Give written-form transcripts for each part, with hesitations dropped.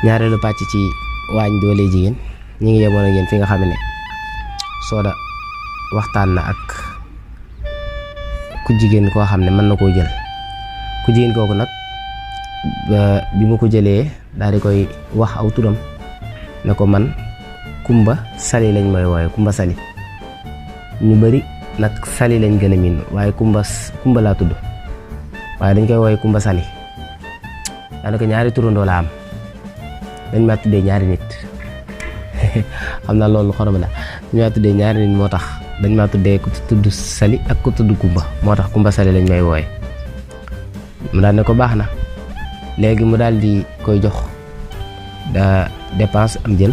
ñaareelu pàcc ci waañ doole jigéen ñi ngi yemoon ak yéen fi nga xam ne Soda waxtaan na ak ku jigéen koo xam ne mën na koo jël ku jigéen kooku nag bi mu ko jëlee daal di koy wax aw turam ne ko man Kumba Sali lañ may wooye Kumba Sali ñu bari nag Sali lañ gën a miin waaye Kumba laa tudd waaye dañ koy wooye Kumba Sali daanaka ñaari turandoo la am dañ maa tuddee ñaari nit xam naa loolu xorom la dañ maa tuddee ñaari nit moo tax dañ maa tuddee ku tudd Sali ak ku tudd Kumba moo tax Kumba Sali lañ may wooye mu daal ne ko baax na léegi mu daal di koy jox da dépense am jël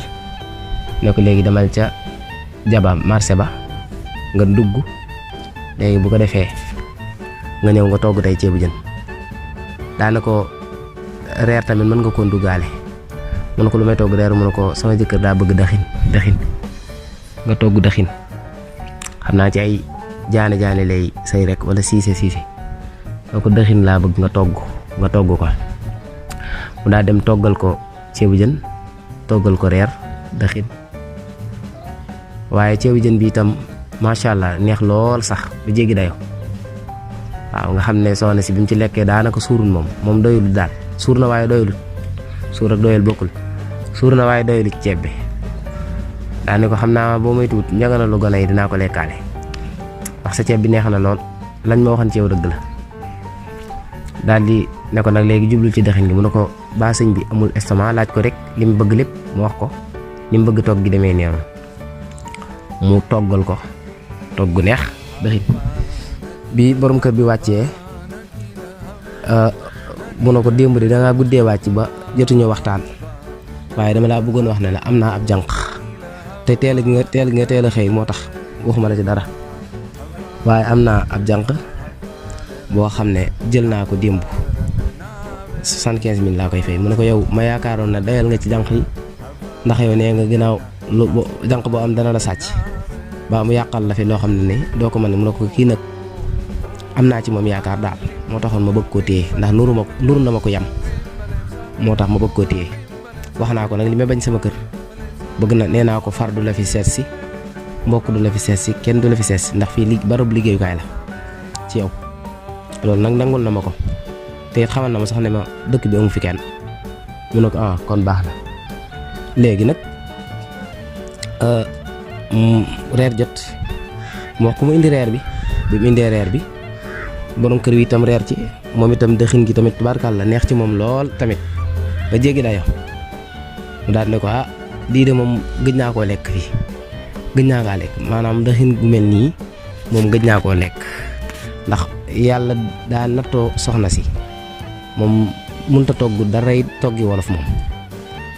ne ko léegi demal ca jaba marché ba nga dugg léegi bu ko defee nga ñëw nga togg tey ceebu jën daana ko reer tamit mën nga koo duggaale mu ne ko lu may togg reer mu ne ko sama jëkkër daa bëgg daxin nga togg daxin xam naa ci ay jaane lay say rek wala siise nga ko daxin laa bëgg nga togg ko mu daa dem toggal ko ceebu jën toggal ko reer daxin waaye ceebu jën bi itam macha allah neex lool sax ba jéggi dayo waaw nga xam ne soxna si bi mu ci lekkee daanaka suurul moom doyul daal suur na waaye doyul suur ak doyul bokkul suur na waaye doyul ci ceeb bi daane ko xam naa boo may tuut njagana lu gone yi dinaa ko lekkaale ndax sa ceeb bi neex na lool lañ ma waxoon ci yow dëgg la daal di ne ko nag léegi jublul ci dexin gi mu ne ko ba sëñ bi amul estomac laaj ko rek li mu bëgg lépp mu wax ko li mu bëgg togg gi demee neew mu toggal ko togg gu neex dexin bi borom kër bi wàccee mu ne ko démb de dangaa guddee wàcc ba jotuñu waxtaan waaye dama laa bëggoon wax ne la am naa ab jànq te teel a xëy moo tax waxuma la ci dara waaye am naa ab jànq boo xam ne jël naa ko démb 75 000 laa koy fay mu ne ko yow ma yaakaaroon na dayal nga ci jànq yi ndax yow nee nga ginnaaw lu jànq boo am dana la sàcc ba mu yàqal la fi loo xam ne doo ko mën mu ne ko kii nag am naa ci moom yaakaar daal moo taxoon ma bëgg koo téye ndax nuru na ma ko yam moo tax ma bëgg koo téye wax naa ko nag li ma bañ sama kër bëgg na nee naa ko far du la fi seet si mbokk du la fi seet si kenn du la fi seet si ndax fii barab liggéeyukaay la ci yow loolu nag nangul na ma ko te xamal na ma sax ne ma dëkk bi amu fi kenn mu ne ko kon baax na léegi nag reer jot mu wax ko mu indi reer bi mu indee reer bi borom kër wi itam reer ci moom itam dëxin gi tamit tubaarkàlla neex ci moom lool tamit ba jéggi dayo mu daal ne ko lii de moom gëj naa koo lekk fii gëj naa kaa lekk maanaam dëxin gu mel nii moom gëj naa koo lekk ndax yàlla daa nattoo soxna si moom mënta togg daray toggi wolof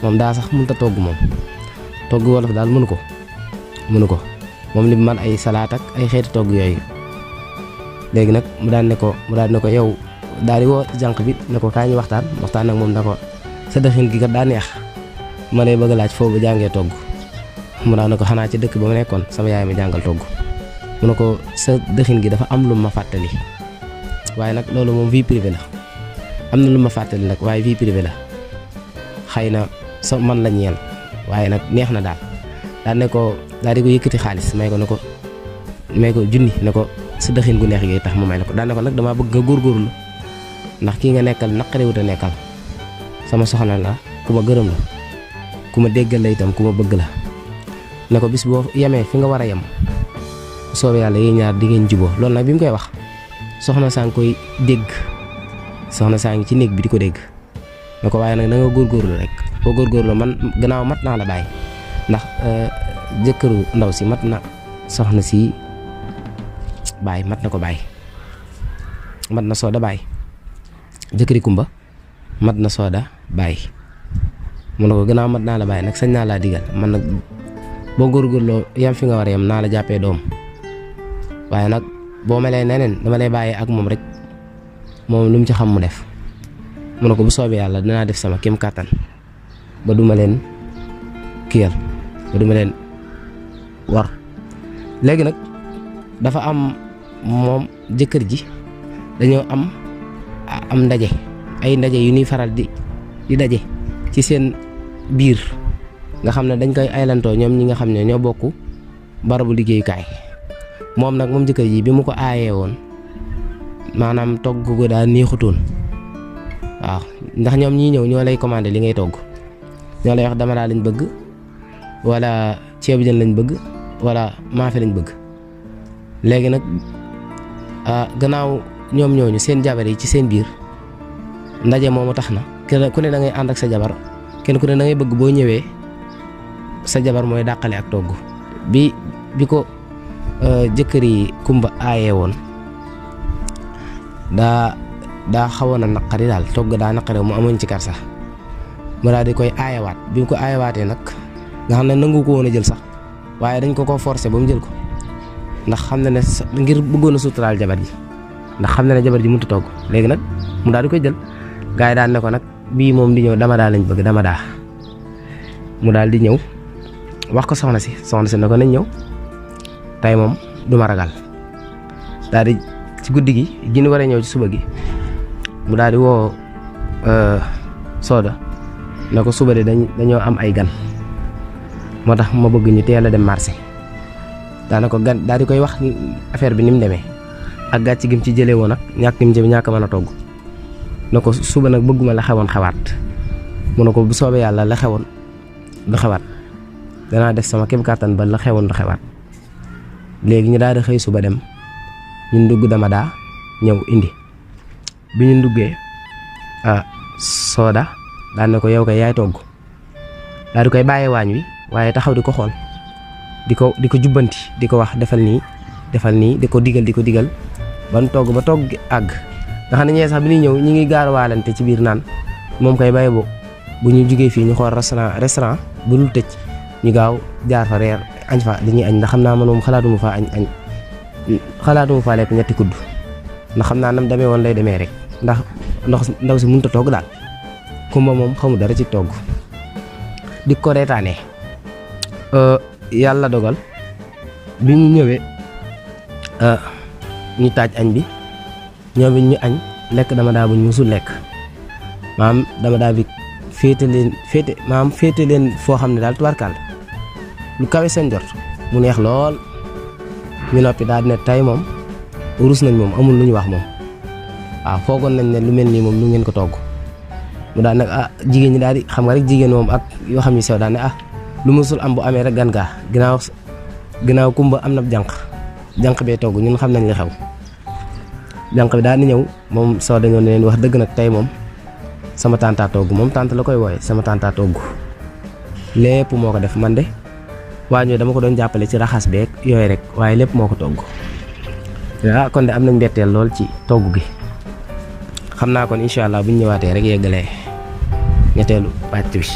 moom daa sax mënta togg moom toggi wolof daal mënu ko moom li man ay salaat ak ay xeeti togg yooyu léegi nag mu daal ne ko yow daal di woo jànq bi ne ko kaa ñu waxtaan ak moom ne ko sa dëxin gi kat daa neex ma lay bëgg laaj foofu jàngee togg mu daal ne ko xanaa ci dëkk ba ma nekkoon sama yaay ma jàngal togg mu ne ko sa dëxin gi dafa am lu ma fàttali waaye nag loolu moom vie privée la am na lu ma fàttali nag waaye vie privée la xëy na sa man la ñeel waaye nag neex na daal ne ko daal di ko yëkkati xaalis may ko junni ne ko sa dëxin gu neex gi tax mu may la ko daal ne ko nag damaa bëgg nga góorgóorlu ndax kii nga nekkal naqarewut a nekkal sama soxna la ku ma gërëm la ku ma déggal la itam ku ma bëgg la ne ko bis boo yemee fi nga war a yem soobee yàlla yéen ñaar di ngeen juboo loolu nag bi mu koy wax soxna saa ngi koy dégg soxna saa ngi ci néeg bi di ko dégg ne ko waaye nag da nga góorgóorlu rek boo góorgóorlu man gannaaw mat naa la bàyyi ndax jëkkëru ndaw si mat na soxna si bàyyi mat na ko bàyyi mat na Soda bàyyi jëkkëri Kumba mat na Soda bàyyi mu ne ko gannaaw mat naa la bàyyi nag sañ naa laa digal man nag boo góorgóorloo yam fi nga war a yam naa la jàppee doom waaye nag boo melee neneen dama lay bàyyi ak moom rek moom lu mu ci xam mu def mu ne ko bu soobee yàlla dinaa def sama kem kàttan ba duma leen kiyal ba duma leen war léegi nag dafa am moom jëkkër ji dañoo am ndaje ay ndaje yu ñuy faral di daje ci seen biir nga xam ne dañ koy aylantoo ñoom ñi nga xam ne ñoo bokk barabu liggéeyukaay moom nag moom jëkkër ji bi mu ko aayee woon maanaam togg ko daa neexutoon waaw ndax ñoom ñii ñëw ñoo lay commandé li ngay togg ñoo lay wax dama daa lañ bëgg wala ceebu jën lañ bëgg wala maafe lañ bëgg léegi nag gannaaw ñoom ñooñu seen jabar yi ci seen biir ndaje moomu tax na ku ne da ngay ànd ak sa jabar kenn ku ne da ngay bëgg boo ñëwee sa jabar mooy dàqale ak togg bi ko jëkkër yi kumba aayee woon daa xawoon a naqari daal togg daa naqari mu amuñ ci kar sax mu daal di koy aayewaat bi mu ko aayewaatee nag nga xam ne nangu ko woon a jël sax waaye dañ ko forcé ba mu jël ko ndax xam na ne ngir bëggoon a suturaal jabar ji ndax xam na ne jabar ji mënut a togg léegi nag mu daal di koy jël gars yi daan ne ko nag bii moom di ñëw dama daa lañ bëgg dama daa mu daal di ñëw wax ko soxna si ne ko nañ ñëw tey moom du ma ragal daal di ci guddi gi ñu war a ñëw ci suba gi mu daal di woo Soda ne ko suba de dañoo am ay gan moo tax ma bëgg ñu teel a dem marché daana ko gan daal di koy wax affaire bi ni mu demee ak gàcc gi mu ci jëlee woon nag ñàkk gi mu jëm ñàkk mën a togg ne ko suba nag bëgguma la xewoon xewaat mu ne ko bu soobee yàlla la xewoon du xewaat danaa def sama kéem kàttan ba la xewoon du xewaat léegi ñu daal di xëy suba dem ñun dugg dama daa ñëw indi bi ñu duggee Soda daan ne ko yow kay yaay togg daal di koy bàyyee waañ wi waaye taxaw di ko xool di ko jubbanti di ko wax defal nii di ko digal ban togg ba togg àgg nga xam ne ñee sax bi ñuy ñëw ñi ngi gaarwaalante ci biir naan moom kay bàyyi bu ñu jugee fii ñu xool restaurant bu dul tëj ñu gaaw jaar fa reer añ fa li ñuy añ ndax xam naa man moom xalaatuma faa lekk ñetti kudd ndax xam naa nam demee woon lay demee rek ndax ndaw si mënut a togg daal kumba moom xamul dara ci togg di ko reetaanee yàlla dogal bi ñu ñëwee ñu taaj añ bi ñoom it ñu añ lekk dama daa buñ musul lekk maam dama daa bi féete leen foo xam ne daal tubarkaal lu kawe seen jot mu neex lool ñu noppi daal ne tey moom rus nañ moom amul lu ñu wax moom waaw foogoon nañ ne lu mel nii moom lu ngeen ko togg mu daal nag jigéen ñi daal di xam nga rek jigéen moom ak yoo xam ne sew daal ne lu musul am bu amee rek gan gaa ginnaaw kumba am na jànq bee togg ñun xam nañ li xew jànq bi daal di ñëw moom soo dañoo ne leen wax dëgg nag tey moom sama tànta togg moom tànt la koy wooye sama tànta togg lépp moo ko def man de waañoo dama ko doon jàppale ci raxas beeg yooyu rek waaye lépp moo ko togg kon de am nañ mbetteel lool ci togg gi xam naa kon incha allah bu ñu ñëwaatee rek yeggalee ñetteelu pàcc bi